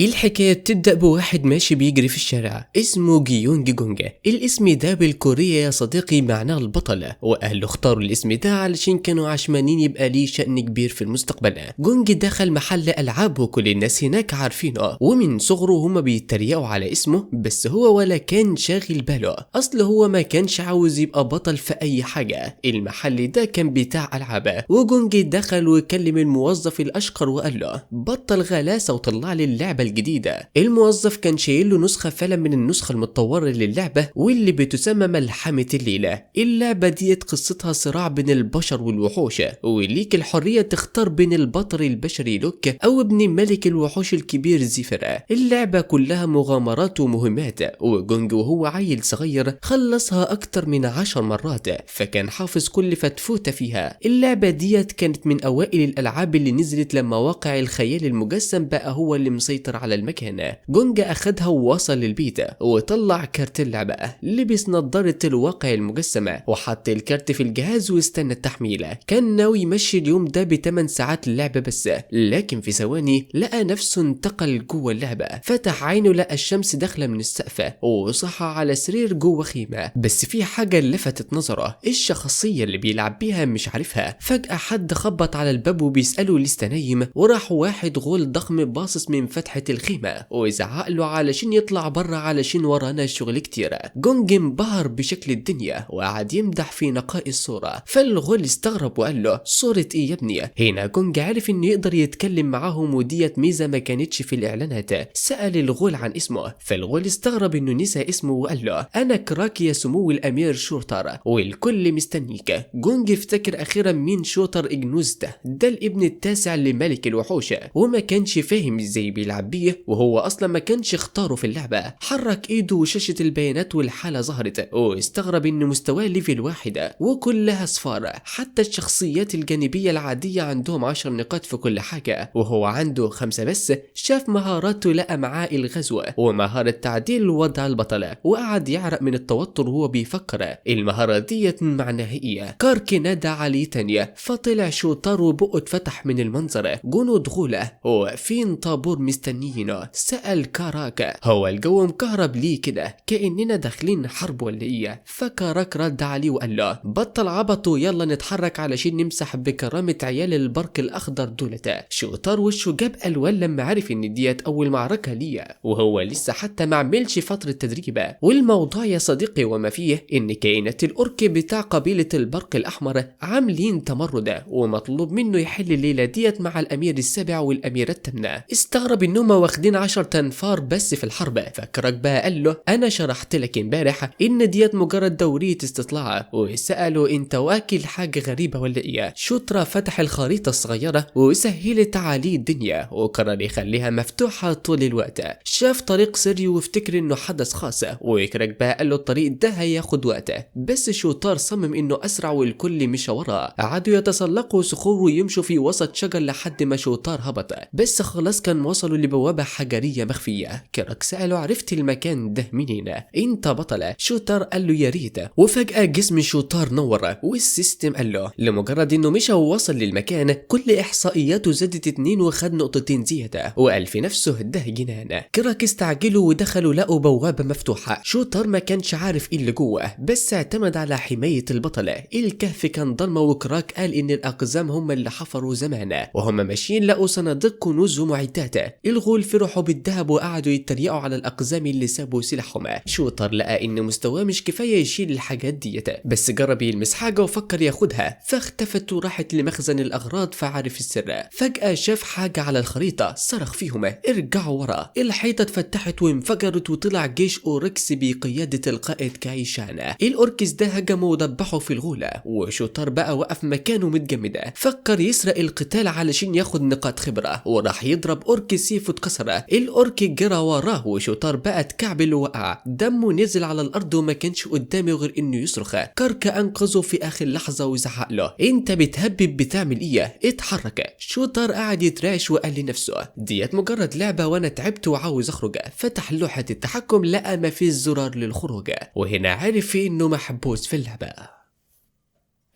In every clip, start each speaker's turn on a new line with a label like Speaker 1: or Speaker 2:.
Speaker 1: الحكاية بتبدأ بواحد ماشي بيجري في الشارع اسمه جيونج جونج. الاسم ده بالكورية يا صديقي معناه البطل، وأهله اختاروا الاسم ده علشان كانوا عشمانين يبقى ليه شأن كبير في المستقبل. جونج دخل محل ألعاب وكل الناس هناك عارفينه، ومن صغره هما بيتريقوا على اسمه، بس هو ولا كان شاغل باله، أصل هو ما كانش عاوز يبقى بطل في أي حاجة. المحل ده كان بتاع ألعاب، وجونج دخل وكلم الموظف الأشقر وقال له بطل غلاسة وطلع لي اللعبة الجديدة. الموظف كان شايل له نسخة فعلا من النسخة المتطورة للعبة واللي بتسمى ملحمة الليلة. اللعبة ديت قصتها صراع بين البشر والوحوش، وليك الحرية تختار بين البطل البشري لوك أو ابن ملك الوحوش الكبير زيفر. اللعبة كلها مغامرات ومهمات، وجونج وهو عيل صغير خلصها أكتر من 10 مرات، فكان حافظ كل فتفوتة فيها. اللعبة ديت كانت من أوائل الألعاب اللي نزلت لما واقع الخيال المجسم بقى هو اللي مسيطر على المكان. جونج أخدها ووصل للبيت وطلع كارت اللعبة، لبس نظارة الواقع المجسمة وحط الكارت في الجهاز واستنى التحميل. كان ناوي يمشي اليوم ده ب8 ساعات اللعبة بس، لكن في ثواني لقى نفسه انتقل جوه اللعبة. فتح عينه لقى الشمس داخلة من السقف وصحى على سرير جوه خيمة، بس في حاجة لفتت نظره، الشخصية اللي بيلعب بيها مش عارفها. فجأة حد خبط على الباب وبيسأله لسه نايم، وراح واحد غول ضخم باصص من فتحة الخيمة وزعق له علشان يطلع بره علشان ورانا شغل كتير. جونج انبهر بشكل الدنيا وقعد يمدح في نقاء الصورة، فالغول استغرب وقال له صورة ايه يا ابني؟ هنا جونج عرف انه يقدر يتكلم معاهم، وديت ميزة ما كانتش في الاعلانات. سأل الغول عن اسمه، فالغول استغرب انه نسى اسمه وقال له انا كراك يا سمو الامير شوتر والكل مستنيك. جونج افتكر اخيرا مين شوتر اجنوز ده الابن التاسع لملك الوحوش، وما كانش فاهم ازاي بيلعب بيه وهو اصلا ما كانش اختاره في اللعبة. حرك ايده وشاشة البيانات والحالة ظهرت، واستغرب ان مستواه level 1 وكلها صفار، حتى الشخصيات الجانبية العادية عندهم 10 نقاط في كل حاجة وهو عنده 5 بس. شاف مهاراته لقى معاه الغزو ومهارة تعديل وضع البطلة، وقعد يعرق من التوتر وهو بيفكر المهارة ديت معناها ايه. كارك نادى عليه تانية، فطلع شوتار وبقه اتفتح من المنظر، جنود غولة واقفين طابور مستنيينه. سأل كاراك هو الجو مكهرب ليه كده كأننا داخلين حرب ولا ايه؟ فكاراك رد عليه وقال له بطل عبط ويلا نتحرك علشان نمسح بكرامة عيال البرق الأخضر دولتا. شوتار وشه جاب ألوان لما عرف ان ديت أول معركة ليه وهو لسه حتى ما عملش فترة تدريب. والموضوع يا صديقي وما فيه ان كائنات الأورك بتاع قبيلة البرق الأحمر عاملين تمرد، ومطلوب منه يحل الليلة ديت مع الأمير السابع والأميرة الثامنة. استغرب انهم واخدين 10 تنفار بس في الحرب، فكرك بقى قال له انا شرحت لك امبارح ان ديت مجرد دورية استطلاع، وسأله انت واكل حاجة غريبة ولا ايه؟ شوترا فتح الخريطة الصغيرة وسهلت عليه الدنيا وقرر يخليها مفتوحة طول الوقت. شاف طريق سري وافتكر انه حدث خاص، وكراك بقى قال له الطريق ده هياخد وقت، بس شوتار صمم انه اسرع والكل مشى وراه. قعدوا يتسلقوا صخور ويمشوا في وسط شجر لحد ما شوتار هبط، بس خلاص كان وصلوا لبوابة حجرية مخفية. كراك سأله عرفت المكان ده منين؟ انت بطل. شوتار قال له يا ريت، وفجأة جسم شوتار نور وال system قال له لمجرد انه مشى ووصل للمكان كل احصائياته زادت 2 وخد نقطتين زيادة، وقال في نفسه ده جنان. كراك استعجلوا ودخلوا لقوا بوابة مفتوحة. شوتار ما كانش عارف ايه اللي جوه بس اعتمد على حماية البطل. الكهف كان ضلمة، وكراك قال ان الاقزام هم اللي حفروا زمان، وهم ماشيين لقوا صناديق كنوز ومعدات. الغول فرحوا بالذهب وقعدوا يتريقوا على الاقزام اللي سابوا سلاحهم. شوتر لقى ان مستواه مش كفاية يشيل الحاجات ديت، بس جرب يلمس حاجة وفكر ياخدها فاختفت وراحت لمخزن الاغراض فعرف السر. فجاة شاف حاجة على الخريطة، صرخ فيهم ارجعوا ورا. الحيطة اتفتحت وانفجرت وطلع جيش اوركس بقيادة القائد كايشان. الاوركس ده هجموا وذبحوا في الغولة، وشوتار بقى وقف مكانه متجمده. فكر يسرق القتال علشان ياخد نقاط خبره، وراح يضرب اورك سيفه اتكسر. الاورك جرى وراه وشوتار بقى اتكعبل ووقع، دمه نزل على الارض وما كانش قدامه غير انه يصرخ. كارك انقذه في اخر لحظة وزعق له انت بتهبب بتعمل ايه؟ اتحرك. شوتار قعد يترعش وقال لنفسه ديت مجرد لعبه وانا تعبت وعاوز اخرج. فتح لوحة التحكم لقى ما فيش زرار للخروج، وهنا عرف انه محبوس في اللعبة.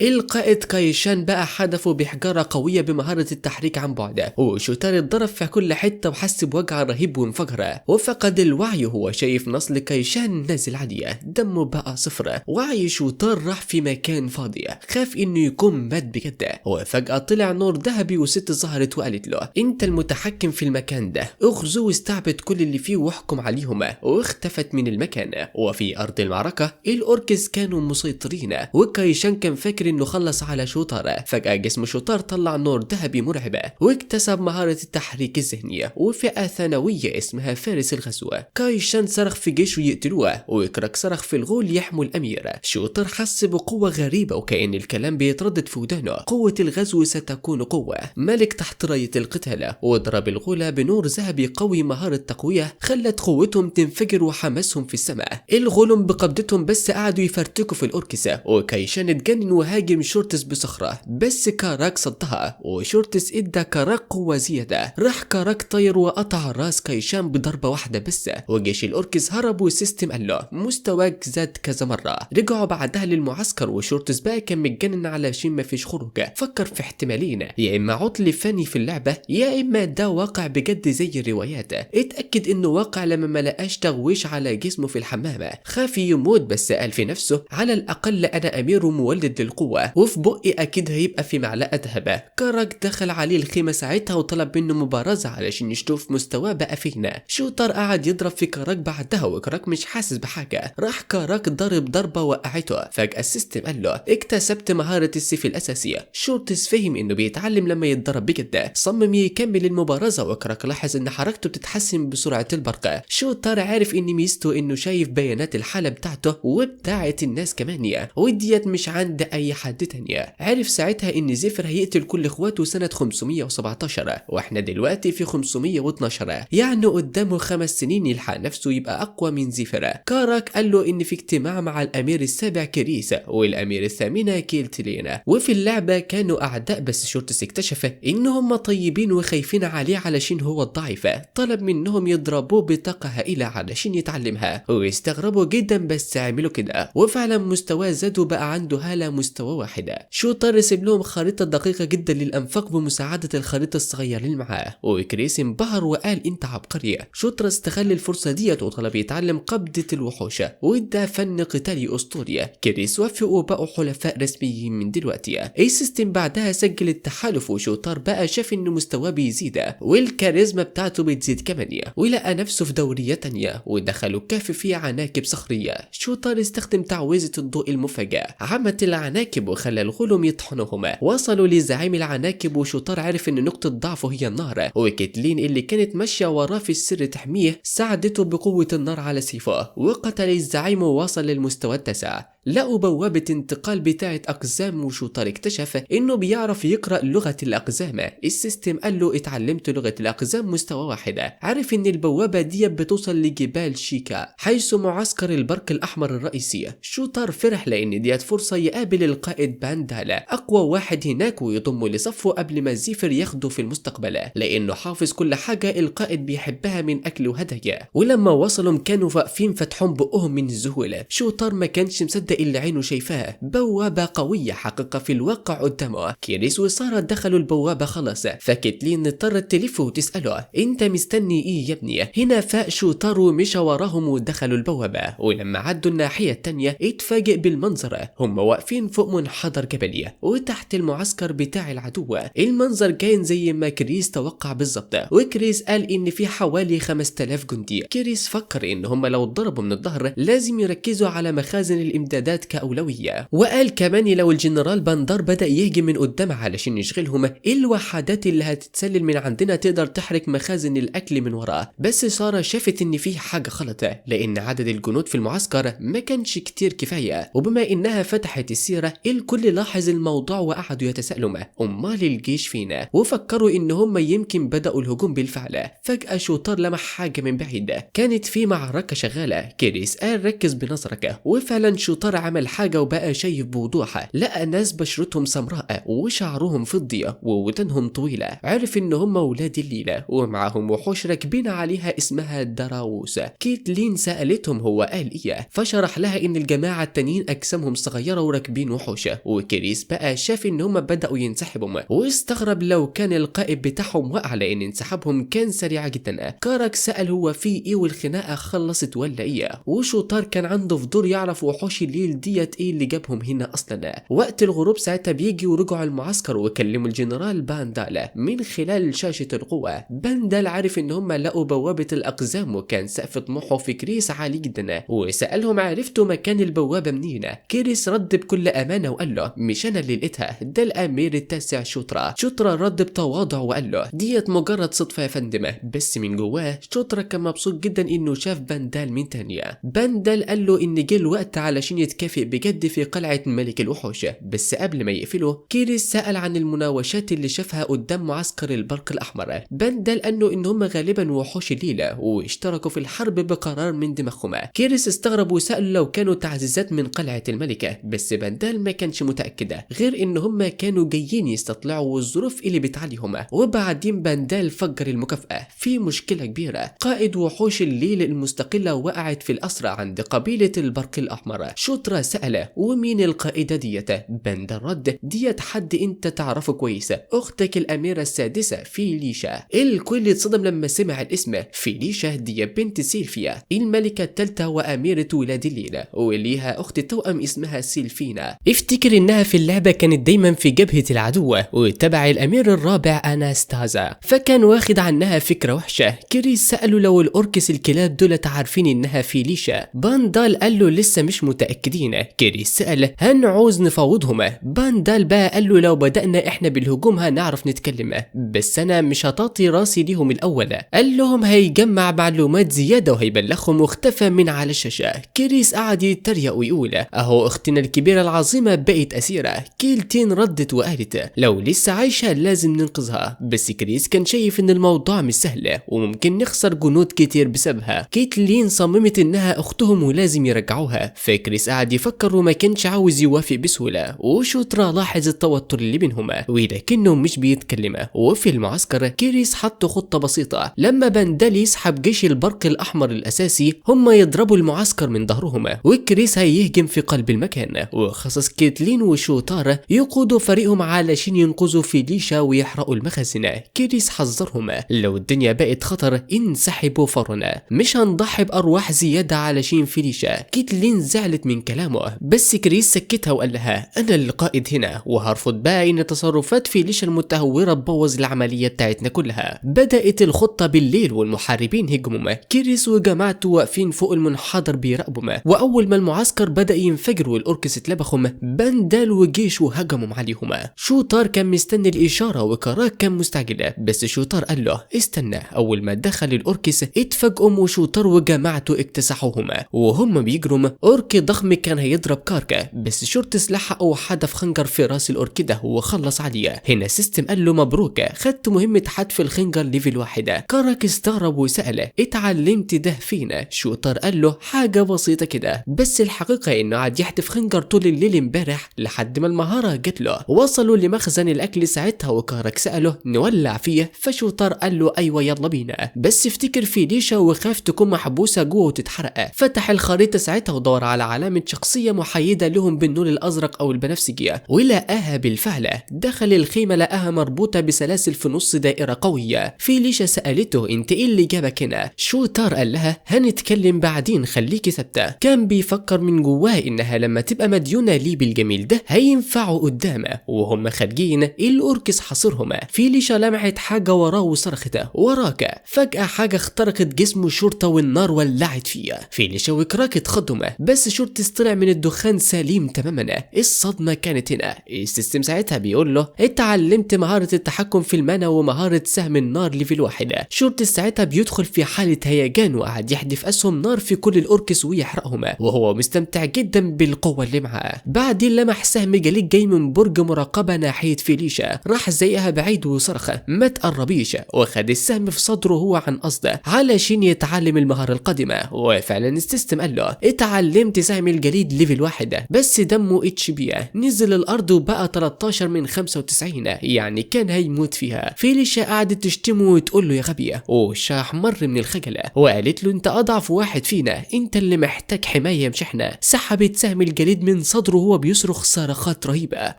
Speaker 1: القائد كايشان بقى حدفه بحجارة قوية بمهارة التحريك عن بعد، وشوتار اتضرب في كل حتة وحس بوجع رهيب وانفجر وفقد الوعي. هو شايف نصل كايشان نازل عليه، دمه بقى صفر، وعي شوتار راح في مكان فاضي، خاف انه يكون مات بجد. وفجأة طلع نور ذهبي وست ظهرت وقالت له انت المتحكم في المكان ده، اخذه واستعبد كل اللي فيه واحكم عليهم، واختفت من المكان. وفي ارض المعركة ال orcs كانوا مسيطرين، وكايشان كان فاكر انه خلص على شوتار. فجأة جسم شوتار طلع نور ذهبي مرعب واكتسب مهارة التحريك الذهني وفئة ثانوية اسمها فارس الغزو. كايشان صرخ في جيشه يقتلوه، وكراك صرخ في الغول يحموا الامير. شوتار حس بقوة غريبة وكأن الكلام بيتردد في ودانه، قوة الغزو ستكون قوة ملك تحت راية القتال. وضرب الغولة بنور ذهبي قوي مهارة تقوية خلت قوتهم تنفجر وحماسهم في السماء. الغولم بقبضتهم بس قعدوا يفرتكوا في ال orcs، وكايشان اتجنن وهاجم شورتس بصخرة بس كاراك صدها، وشورتس ادى كاراك قوة زيادة. راح كاراك طاير وقطع راس كايشان بضربة واحدة بس، وجيش ال orcs هرب، وال system قال له مستواك زاد كذا مرة. رجعوا بعدها للمعسكر، وشورتس بقى كان متجنن علشان مفيش خروج. فكر في احتمالين، يا اما عطل فني في اللعبة يا اما ده واقع بجد زي الروايات. اتأكد انه واقع لما ما لقاش تغويش على جسمه في الحمامة، خاف يموت بس قال في نفسه على الاقل انا امير ومولد للقوة وفي بقي اكيد هيبقى في معلقة ذهب. كاراك دخل عليه الخيمة ساعتها وطلب منه مبارزة علشان يشوف مستواه بقى فين. شوتار قعد يضرب في كاراك بعدها وكراك مش حاسس بحاجة، راح كاراك ضرب ضربة وقعته. فجأة ال system قال له اكتسبت مهارة السيف الأساسية. شورتس فهم انه بيتعلم لما يتضرب بجد، صمم يكمل المبارزة، وكراك لاحظ ان حركته بتتحسن بسرعة البرق. شوتار عارف ان ميزته انه شايف بيانات الحالة بتاعته وبتاعة الناس كمان، وديت مش عند اي حد تاني. عرف ساعتها ان زيفر هيقتل كل اخواته سنة 517، واحنا دلوقتي في 512، يعني قدامه 5 سنين يلحق نفسه يبقى اقوى من زيفر. كاراك قال له ان في اجتماع مع الامير السابع كريس والامير الثامنة كيلتلينا، وفي اللعبة كانوا اعداء، بس شورتس اكتشف ان هم طيبين وخايفين عليه علشان هو الضعيف. طلب منهم يضربوه بطاقة هائلة علشان يتعلمها، واستغربوا جدا بس عملوا كده، وفعلا مستواه زاد وبقى عنده هالة مستوى واحدة. شوتار رسم لهم خريطة دقيقة جدا للانفاق بمساعدة الخريطة الصغيرة اللي معاه، وكريس انبهر وقال انت عبقري. شوتر استغل الفرصة ديت وطلب يتعلم قبضة الوحوش وده فن قتالي اسطوري. كريس وافق وبقوا حلفاء رسميين من دلوقتي. ال system بعدها سجل التحالف، وشوتار بقى شاف ان مستواه بيزيد والكاريزما بتاعته بتزيد كمان، ولقى نفسه في دورية تانية ودخلوا كهف فيه عناكب صخرية. شوتار استخدم تعويذة الضوء المفاجئ، عمت العناكب وخلى الغلم يطحنهما. وصلوا لزعيم العناكب، وشوتار عرف ان نقطة ضعفه هي النار، وكتلين اللي كانت ماشية وراه في السر تحميه ساعدته بقوة النار على سيفه، وقتل الزعيم ووصل للمستوى التاسع. لقوا بوابة انتقال بتاعة أقزام، وشوتار اكتشف إنه بيعرف يقرأ لغة الأقزام. ال system قال له اتعلمت لغة الأقزام مستوى واحد. عرف إن البوابة دي بتوصل لجبال شيكا حيث معسكر البرق الأحمر الرئيسي. شوتار فرح لأن ديت فرصة يقابل القائد باندالا أقوى واحد هناك ويضمه لصفة قبل ما زيفر ياخده في المستقبل، لأنه حافظ كل حاجة القائد بيحبها من أكل وهدايا. ولما وصلوا كانوا واقفين فاتحين بقهم من الذهول. شوتار ما كانش مصدق اللي عينه شايفاه، بوابة قوية حقيقة في الواقع قدامه. كيريس وسارة دخلوا البوابة خلاص، فكتلين اضطرت تلف وتسأله انت مستني ايه يا ابني؟ هنا فاق شوتار ومشى وراهم ودخلوا البوابة. ولما عدوا الناحية التانية اتفاجئ بالمنظر، هم واقفين فوق منحدر جبلي وتحت المعسكر بتاع العدو. المنظر كان زي ما كريس توقع بالظبط، وكريس قال ان في حوالي 5000 جندي. كريس فكر ان هم لو اتضربوا من الظهر لازم يركزوا على مخازن الامدادات كأولوية، وقال كمان لو الجنرال باندار بدأ يهجم من قدام علشان يشغلهم الوحدات اللي هتتسلل من عندنا تقدر تحرق مخازن الأكل من وراه. بس سارة شافت إن في حاجة غلط، لأن عدد الجنود في المعسكر ما كانش كتير كفاية، وبما إنها فتحت السيرة الكل لاحظ الموضوع وقعدوا يتساءلوا أمال الجيش فينا، وفكروا إن هم يمكن بدأوا الهجوم بالفعل. فجأة شوتار لمح حاجة من بعيد، كانت في معركة شغالة. كريس قال ركز بنظرك، وفعلا شوتار عمل حاجة وبقى شايف بوضوح، لقى ناس بشرتهم سمراء وشعرهم فضي وودانهم طويلة، عرف ان هم ولاد الليلة ومعاهم وحوش راكبين عليها اسمها دراووس. كيتلين سألتهم هو قال ايه، فشرح لها ان الجماعة التانيين اجسامهم صغيرة وراكبين وحوش، الوحوش. وكريس بقى شاف ان هم بدأوا ينسحبوا واستغرب لو كان القائد بتاعهم وقع لان انسحابهم كان سريع جدا. كارك سأل هو في ايه والخناقه خلصت ولا ايه، وشوتار كان عنده فضول يعرف وحوش الليل ديت ايه اللي جابهم هنا اصلا. وقت الغروب ساعتها بيجي ورجعوا المعسكر وكلموا الجنرال باندال من خلال شاشة القوة. باندال عرف ان هم لقوا بوابه الاقزام وكان سقف طموحه في كريس عالي جدا، وسألهم عرفتوا مكان البوابة منين؟ كريس رد بكل امانه وقال له مش انا اللي لقيتها، ده الامير التاسع شوترا. شوترا رد بتواضع وقال له ديت مجرد صدفة يا فندم، بس من جواه شوترا كان مبسوط جدا انه شاف باندال من تانية. باندال قال له ان جه الوقت علشان يتكافئ بجد في قلعه ملك الوحوش، بس قبل ما يقفله كيريس سأل عن المناوشات اللي شافها قدام معسكر البرق الاحمر. باندال قال له ان هم غالبا وحوش الليلة واشتركوا في الحرب بقرار من دماغهم. كيريس استغرب وسأل لو كانوا تعزيزات من قلعه الملكة، بس باندال ما كانش متاكدة غير ان هم كانوا جايين يستطلعوا الظروف اللي بتعليهم. وبعدين باندال فجر المكافأة في مشكلة كبيرة، قائد وحوش الليل المستقلة وقعت في الأسرى عند قبيلة البرق الأحمر. شوترا سأل ومين القائدة ديت؟ باندال رد ديت حد انت تعرفه كويس، اختك الأميرة السادسة فيليشا. الكل اتصدم لما سمع الاسم، فيليشا دي بنت سيلفيا الملكة الثالثة وأميرة ولاد الليل، وليها أخت توأم اسمها سيلفينا. افتكر انها في اللعبة كانت دايما في جبهة العدو وتبع الأمير الرابع أناستازا، فكان واخد عنها فكرة وحشة. كريس سأله لو ال orcs الكلاب دولت عارفين انها فيليشا. باندال قال له لسه مش متأكدين. كريس سأل هنعوز نفاوضهم. باندال بقى قال له لو بدأنا احنا بالهجوم هنعرف نتكلم، بس انا مش هتعطي راسي ليهم الاول. قال لهم هيجمع معلومات زيادة وهيبلغهم، واختفى من على الشاشة. كريس قعد يتريق ويقول اهو اختنا الكبيرة العظيمة بقت اسيرة. كيلتين ردت وقالت لو لسه عايشة لازم ننقذها، بس كريس كان شايف ان الموضوع مش سهل وممكن نخسر جنود كتير بسببها. كيتلين صممت انها اختهم ولازم يرجعوها، فكريس قعد يفكر وما كانش عاوز يوافق بسهولة. وشوترا لاحظ التوتر اللي بينهما ولكنه مش بيتكلم. وفي المعسكر كريس حط خطة بسيطة، لما باندال يسحب جيش البرق الاحمر الاساسي هم يضربوا المعسكر من ظهرهم وكريس هيهجم في قلب المكان. وخصص كيتلين وشوتار يقودوا فريقهم علشان ينقذوا فيليشا ويحرقوا المخازن. كريس حذرهم لو الدنيا بقت خطر انسحبوا فورا، مش هنضحي بارواح زيادة علشان فيليشا. كيتلين زعلت من كلامه بس كريس سكتها وقال لها انا القائد هنا وهرفض بقى ان تصرفات فيليشا المتهوره تبوظ العملية بتاعتنا كلها. بدات الخطة بالليل والمحاربين هجموا. كريس وجماعته واقفين فوق المنحدر بيراقبوا، واول ما المعسكر بدا ينفجر وال orcs اتلبخوا باندال وجيشه هجموا عليهم. شوتار كان مستني الاشارة وكراك كان مستعجل، بس شوتار قال له استنى. اول ما دخل ال orcs اتفاجئوا وشوتار وجماعته اكتسحوهم وهم بيجروا. orc ضخم كان هيضرب كاركا بس شورتس لحقه وحدف خنجر في راس ال orc ده وخلص عليه. هنا system قال له مبروك خدت مهمة حدف الخنجر level 1. كارك استغرب وسأله اتعلمت ده فين؟ شوتار قال له حاجة بسيطة كده، بس الحقيقة انه قعد يحدف خنجر طول الليل امبارح لحد ما المهارة جت له. وصلوا لمخزن الاكل ساعتها وكارك سأله نولع فيه، فشوتار قال له ايوه يلا بينا، بس افتكر فيليشا وخاف تكون محبوسة جوه وتتحرق. فتح الخريطة ساعتها ودور على علامة شخصية محايدة لهم بالنور الازرق او البنفسجي ولقاها بالفعل. دخل الخيمة لقاها مربوطة بسلاسل في نص دائرة قوية. فيليشا سألته انت ايه اللي جابك هنا؟ شوتار قال لها هنتكلم بعدين خليكي ثابتة. كان بيفكر من جواه انها لما تبقى مديونة ليه بالجميل ده هينفعوا قدامه. وهم خارجين ال orcs حاصرهم. فيليشا لمحت حاجة وراه وصرخت وراك. فجأة حاجة اخترقت جسمه شرطة والنار ولعت فيه. فيليشا وكراك اتخضوا بس شورتس طلع من الدخان سليم تماما. الصدمة كانت هنا. ال system ساعتها بيقول له اتعلمت مهارة التحكم في ال mana ومهارة سهم النار level 1. شورتس ساعتها بيدخل في حالة هيجان وقعد يحدف اسهم نار في كل ال orcs ويحرقهم وهو مستمتع جدا بالقوة اللي معاه. بعدين لمح سهم جليد جاي من برج مراقبة ناحية فيليشا، راح زيها بعيد وصرخ ما تقربيش، وخد السهم في صدره هو عن قصده علشان يتعلم المهارة القادمة. وفعلا ال system قال له اتعلمت سهم الجليد level 1 بس دمه HP نزل الارض وبقى 13 من 95، يعني كان هيموت فيها. فيليشا قعدت تشتمه وتقول له يا غبية وشها احمر من الخجلة وقالت له انت اضعف واحد فينا، انت اللي محتاج حماية مش احنا. سحبت سهم الجليد من صدره وهو بيصرخ صرخات رهيبة،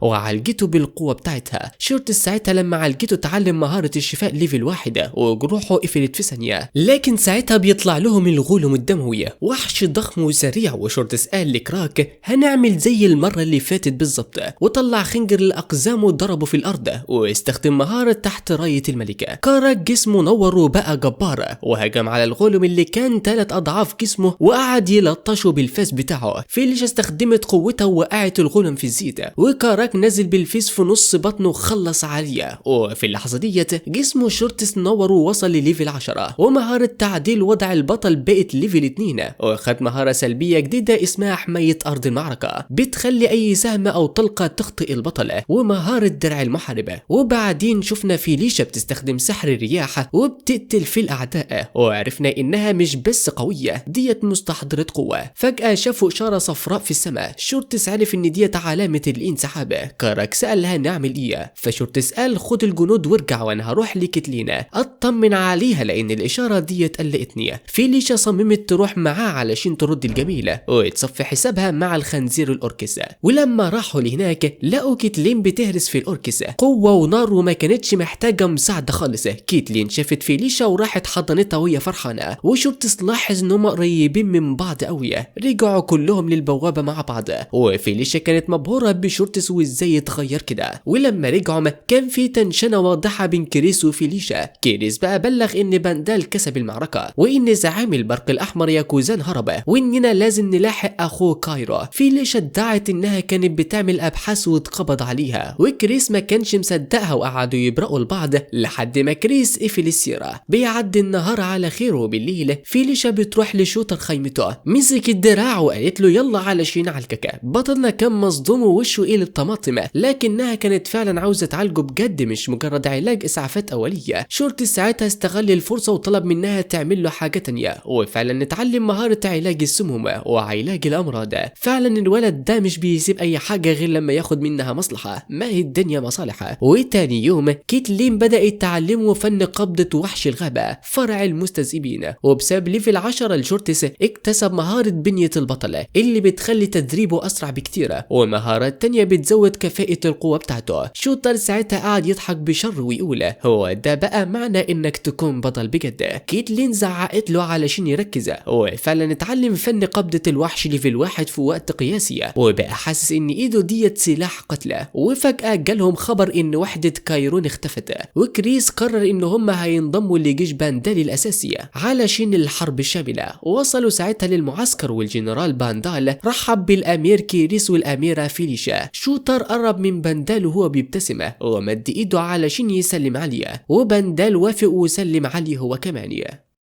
Speaker 1: وعالجته بالقوة بتاعتها. شورتس ساعتها لما عالجته اتعلم مهارة الشفاء level 1 وجروحه قفلت في ثانية. لكن ساعتها بيطلع لهم الغولم الدموي، وحش ضخم وسريع، وشورتس قال لكراك هنعمل زي المرة اللي فاتت بالظبط، وطلع خنجر الأقزام وضربه في الأرض واستخدم مهارة تحت راية الملكة. كراك جسمه نور وبقى جبار، وهجم على الغولم اللي كان 3 أضعاف جسمه وقعد يلطشه بالفاس بتاعه. فيليشا استخدمت قوتها ووقعت الغولم في الزيت، وكاراك نزل بالفيس في نص بطنه وخلص عليه. وفي اللحظة ديت جسمه شورتس نور ووصل ل level 10، ومهارة تعديل وضع البطل بقت level 2، وخد مهارة سلبية جديدة اسمها حماية أرض المعركة، بتخلي أي سهم أو طلقة تخطئ البطل، ومهارة درع المحاربة. وبعدين شفنا فيليشا بتستخدم سحر الرياح وبتقتل في الأعداء، وعرفنا إنها مش بس قوية، ديت مستحضرة قوة. فجأة شافوا إشارة صفراء في السماء، شورتس عرف إن ديت علامة الانسحاب. كاراك سألها نعمل إيه، فشورتس قال خد الجنود وارجع وأنا هروح لكتلينا أطمن عليها لأن الإشارة ديت قلقتني. فيليشا صممت تروح معاه علشان ترد الجميلة وتصفي حسابها مع الخنزير الأوركس. ولما راحوا لهناك لقوا كيتلين بتهرس في الأوركس قوة ونار وما كانتش محتاجة مساعدة خالص. كيتلين شافت فيليشا وراحت حضنتها وهي فرحانة، وشورتس لاحظ إن هما قريبين من بعض قوي. رجعوا كلهم للبوابة مع بعض، وفيليشا كانت مبهورة بشورتس وازاي اتغير كده. ولما رجعوا كان في tension واضحة بين كريس وفيليشا. كريس بقى بلغ إن باندال كسب المعركة، وإن زعيم البرق الأحمر ياكوزان هرب، وإننا لازم نلاحق أخوه كايرو. فيليشا ادعت إنها كانت بتعمل أبحاث واتقبض عليها، وكريس ما كانش مصدقها وقعدوا يبرقوا لبعض لحد ما كريس قفل السيرة. بيعدي النهار على خير، وبالليل فيليشا بتروح لشوتر خيمته، مسك الدراع وقالت له يلا علشان عالجك. بطلنا كان مصدوم ووشه قلب طماطم، لكنها كانت فعلا عاوزة تعالجه بجد مش مجرد علاج إسعافات أولية. شورتس ساعتها استغل الفرصة وطلب منها تعمل له حاجة تانية، وفعلا نتعلم مهارة علاج السموم وعلاج الأمراض. فعلا الولد ده مش بيسيب أي حاجة غير لما ياخد منها مصلحة، ما هي الدنيا مصالح. وتاني يوم كيتلين بدأت تعلمه فن قبضة وحش الغابة فرع المستذئبين، وبسبب level 10 لشورتس اكتسب مهارة بنية البطل اللي بتخلي تدريبه أسرع بكتير، ومهارات تانية بتزود كفاءة القوة بتاعته. شوتر ساعتها قعد يضحك بشر ويقول هو ده بقى معنى انك تكون بطل بجد. كيتلين زعقت له علشان يركز، وفعلا اتعلم فن قبضة الوحش level 1 في وقت قياسي، وبقى حاسس ان ايده ديت سلاح قتله. وفجأة جالهم خبر ان وحدة كايرون اختفت، وكريس قرر ان هم هينضموا لجيش باندال الاساسي علشان الحرب الشاملة. وصلوا ساعتها للمعسكر، والجنرال باندال رحب بالامير كيريس والاميرة فيليشا. شوتر قرب من باندال وهو بيبتسم ومد ايده علشان يسلم عليه، وباندال وافق وسلم عليه هو كمان.